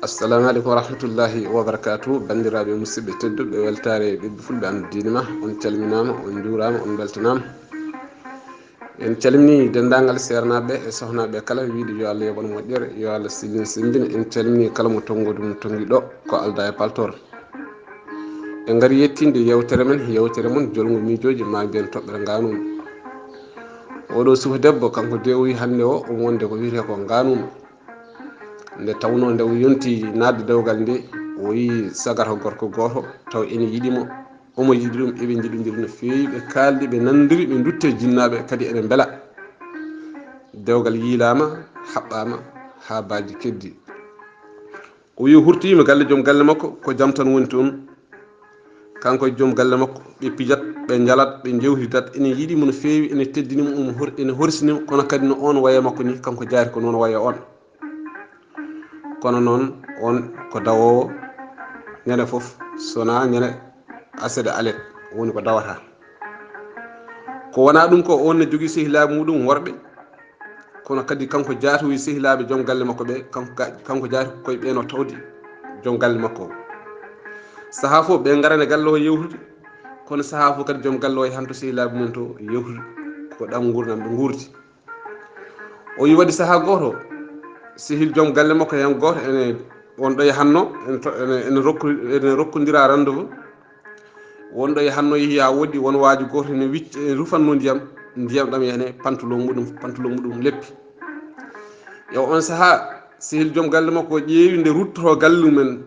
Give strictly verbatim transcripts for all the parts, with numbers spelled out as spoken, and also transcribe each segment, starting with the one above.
Assalamu aleykum wa rahmatullahi wa barakatuh. Banndiraaɓe musidɓe tedduɓe, weltaare ɓiɓɓe fulɓe, an diine ma, on calminaama, on njuuraama, on mbeltanaama. En calmini denndaangal seernaaɓe e sohnaaɓe kala, wiide yo Allah yoɓan moƴƴere, yo Allah sillin semmbina. En calmini kala mo tonngo ɗum tonngi ɗo, ko alda e paltoor. En ngari yettinde yewtere men, yewtere mon, jolngo miijooji, ma mbiyen toɓɓere nganuuma. Oɗo suka debbo, kanko de o wi hannde o, omo wonde ko wiyetee ko nganuuma. Nde tawnoo nde o yonti naatde dewgal nde, o yii sagarto gorko gooto, taw ene yiɗi mo. Omo yiɗi ɗum, eɓe njiɗondiri no feewi, ɓe kaaldi, ɓe nanndiri, ɓe ndutte jinnaaɓe, kadi eɓe mbela. Dewgal yiilaama, haɓɓaama, haa baaji keddi. O wi o hurtoyiima galle joom galle makko, ko jam tan woni toon. Kanko e joom galle makko, ɓe pijat, ɓe njalat, ɓe njewtidat, ene yiɗi mo no feewi, ene teddini mo, omo hor-, ene horsini mo, kono kadi no oon wayi e makko ni, kanko jaari ko noon wayi e oon. Kono noon, oon ko dawoowo ñande fof, so wonaa ñande aset e alet, woni ko dawata. Ko wonaa ɗum ko, oon ne jogii sehilaaɓe muɗum worɓe, kono kadi kanko jaatowi sehilaaɓe joom galle makko ɓe, kanko ga-, kanko jaati koye ɓeen o tawdi joom galle makko o. Sahaa fof ɓe ngarane galle o yewtude, kono sahaa fof kadi joom galle o yahanto sehilaaɓe mum to yewtude, ko ɗam nguurndam ɓe nguurdi. O yi waɗi sahaa gooto, sehil joom galle makko heen gooto ene, won ɗo yahanno, ene to-, ene, ene rokko-, ene rokkondira rendez-vous. Won ɗo yahanno, yehi haa woɗɗi, won waaju gooto ene wicc-, ene rufanno ndiyam, ndiyam ɗam yani pantalon muɗum, pantalon muɗum leppi. Yo on sahaa, sehil joom galle makko o ƴeewi nde ruttoto galle mumen,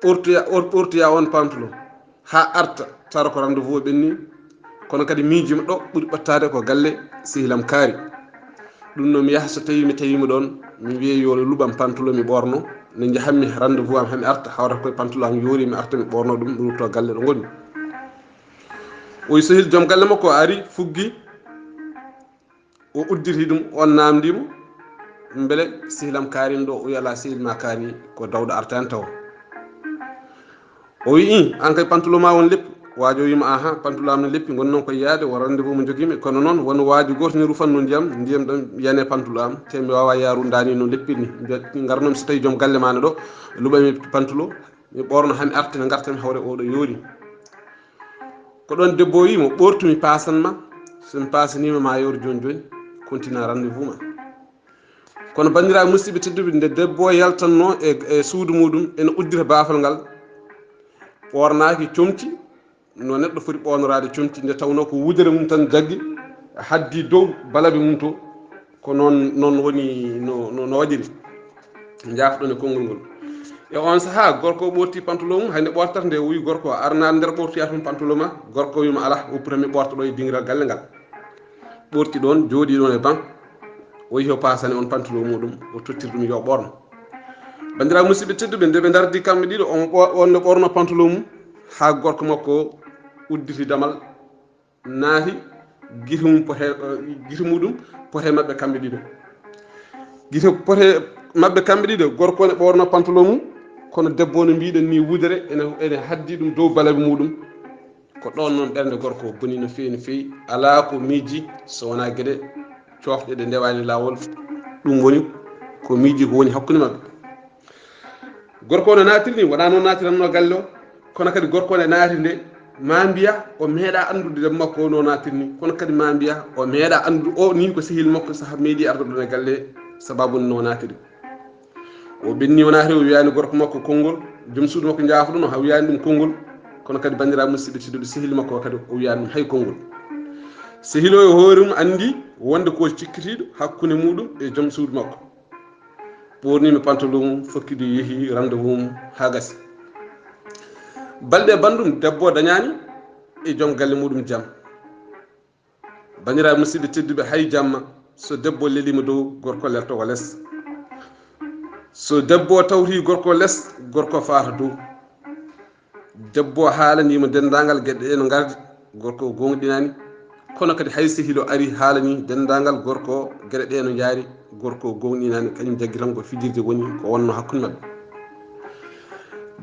ɓortoya, or-, ɓortoya on pantalon. Haa arta, tawa ko rendez-vous o ɓenni. Kono kadi miijima ɗo ɓuri ɓattaade ko galle sehilam kaari. Ɗum noon mi yaha, so tawi mi tawi mo ɗoon, mi wiya yo luɓam pantalon mi ɓoorno. Nde njahammi rendez-vous am, haa mi arta, hawrata koye pantalon am yoori, mi arta mi ɓoorno ɗum, mi rutto galle ɗo ngonmi. O yi sehil joom galle makko o ari, fuggi, o udditi ɗum, on naamndi mo, mbele sehilam kaari ɗo? O wi alaa, sehil ma kaari ko dawɗo artaani taw. O wi, "Ih, aan kay pantalon ma won leppi." Waajo wi mo, "Aha, pantalon am no leppi, ngon noon ko yaade, won rendez-vous mo njogii mi. Kono noon, won waaju gooto ni rufanno ndiyam, ndiyam ɗam yani pantalon am, te mi waawaa yaarude ndaani no leppi ni. Mbiya, ngarnoo mi so tawi joom galle ma no ɗo, luɓa mi pantalon, mi ɓoorno haa mi arta, mi ngarta mi hawre oɗo yoori." Ko ɗoon debbo o wi mo, "Ɓoortu mi paasan ma, so mi paasaniima ma yoor jooni jooni, kontina rendez-vous ma." Kono banndiraaɓe musidɓe tedduɓe, nde debbo o yaltannoo e, e suudu muɗum, ene uddita baafal ngal, ɓoornaaki comci, no neɗɗo foti ɓoornoraade comci, nde tawnoo ko wudere mum tan jaggi, haddi dow balabe mum to, ko noon, noon woni no, no, no waɗiri. Njaafɗon e konngol ngol. E on sahaa, gorko o ɓorti pantalon mum, hay nde ɓortata nde, o wi gorko o, "Arnaade nder ɓortoya toon pantalon ma." Gorko o wi mo, "Alaa, woppu tan mi ɓorta ɗo e dingiral galle ngal." Ɓorti ɗoon, jooɗi ɗoon e ban, o yehi o paasani on pantalon muɗum, o tottiri ɗum yo ɓorno. Banndiraaɓe musidɓe tedduɓe, nde ɓe ndardi kamɓe ɗiɗo, on ɓo-, on ne ɓorno pantalon mum, haa gorko makko o udditi damal, naati, gite mum pote, eh, gite muɗum pote maɓɓe kamɓe ɗiɗo. Gite pote maɓɓe kamɓe ɗiɗo, gorko ne ɓorno pantalon mum, kono debbo no mbiɗen ni wudere ene, ene haddi ɗum dow balabe muɗum. Ko ɗoon noon ɓernde gorko o boni no feewi, no feewi. Alaa ko miiji so wonaa geɗe coofɗe ɗe ndewaani laawol. Ɗum woni ko miiji ko woni hakkunde maɓɓe. Gorko o no naatiri ni, wonaa noon naatiranno galle o, kono kadi gorko o ne naati nde, ma mbiya o meeɗa anndude debbo makko o no naatiri ni, kono kadi ma mbiya o meeɗa anndude o ni ko sehil makko saha meeɗi arde ɗoon e galle, sababu no naatiri. O ɓenni, o naati, o wiyaani gorko makko konngol, joom suudu makko njaafo ɗum, o wiyaani ɗum konngol, kono kadi banndiraaɓe musidɓe tedduɓe, sehil makko o kadi o wiyaani ɗum hay konngol. Sehil o e hoore mum anndi wonde ko cikkitiiɗo hakkunde muɗum e joom suudu makko. Ɓoorniima pantalon mum, fokkidi, yehi rendez-vous mum haa gasi. Balɗe e banndum, debbo o dañaani e joom galle muɗum jam. Banndiraaɓe musidɓe tedduɓe, hay jamma, so debbo leliima dow, gorko lelto ko les. So debbo tawti gorko les, gorko faata dow. Debbo haalaniima denndaangal geɗe ɗe no ngardi, gorko o goongɗinaani. Kono kadi hay sehil o ari haalani denndaangal gorko o geɗe ɗe no njaari, gorko o goongɗinaani, kañum jaggi tan ko fijirde woni ko wonno hakkunde maɓɓe.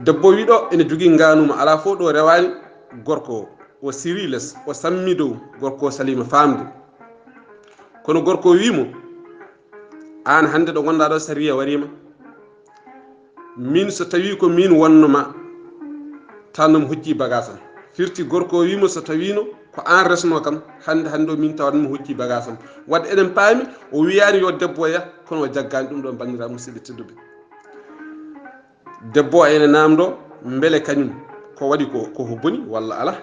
Debbo wi ɗo ene jogii nganuuma, alaa fof ɗo rewaani gorko o. O siri les, o sammi dow, gorko o saliima faamde. Kono gorko o wi mo, Aan hannde ɗo ngonɗaa ɗo, sariya wariima. Min so tawii ko min wonnoma, tan no mi hocci bagage am. Firti gorko o wiimo so tawiino ko aan resno kam, hannde, hannde o min tawat mi hocci bagage am. Wadde eɗen paami, o wiyaani yo debbo o yah, kono o jaggaani ɗum ɗon, banndiraaɓe musidɓe tedduɓe. Debbo o ene namdo, mbele kañum ko waɗi ko, ko boni walla ala?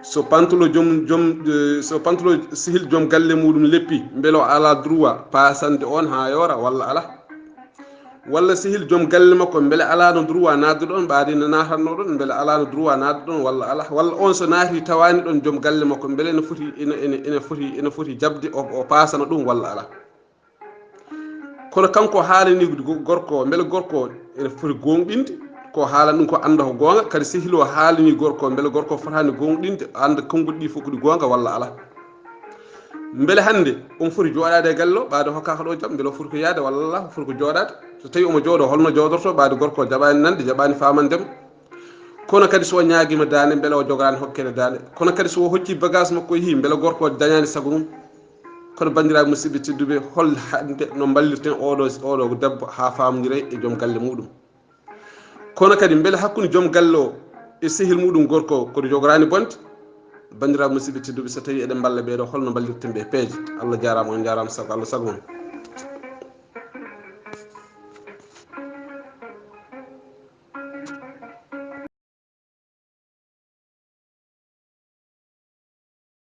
So pantulo joom, joom, eh, so pantulo sehil joom galle muɗum leppi, mbele o ala droit pasande on ha yoora walla ala? Walla sehil joom galle makko, mbele alano droit nadde ɗon, ɓaade nde natanno ɗon, mbele alano droit nadde ɗon walla ala? Walla on so naati tawani ɗon joom galle makko, mbele ene foti, ene, ene, ene foti, ene foti jaɓde o, o pasana ɗum walla ala? Kono kanko haalani go-, gorko o, mbele gorko o ene foti gonɗinde ko haalani ɗum, ko annda ko goonga? Kadi sehil o haalani gorko o, mbele gorko o fotani gonɗinde, annda konnguɗi ɗi fof ko ɗi goonga walla ala? Mbele hannde on foti jooɗaade e galle o, ɓaade hokkaaka ɗo jam, mbele o foti ko yaade walla ala, o foti ko jooɗaade? So tawi omo jooɗo, holno jooɗorto, ɓaade gorko o jaɓaani nande, jaɓaani faamande mo? Kono kadi so o ñaagima daande, mbele o jogoraani hokkere daande? Kono kadi so o hocci bagage makko o yehi, mbele gorko o dañaani sago mum? Kono banndiraaɓe musidɓe tedduɓe, hol hannde no mballirten oɗo, oɗo debbo haa faamodiray e joom galle muɗum? Kono kadi mbele hakkunde joom galle o e sehil muɗum gorko o, kono jogoraani bonde? Banndiraaɓe musidɓe tedduɓe, so tawi eɗen mballa ɓeeɗo, holno mballirten ɓe peeje? Allah jaaraama, on jaaraama, sago Allah, sago mon.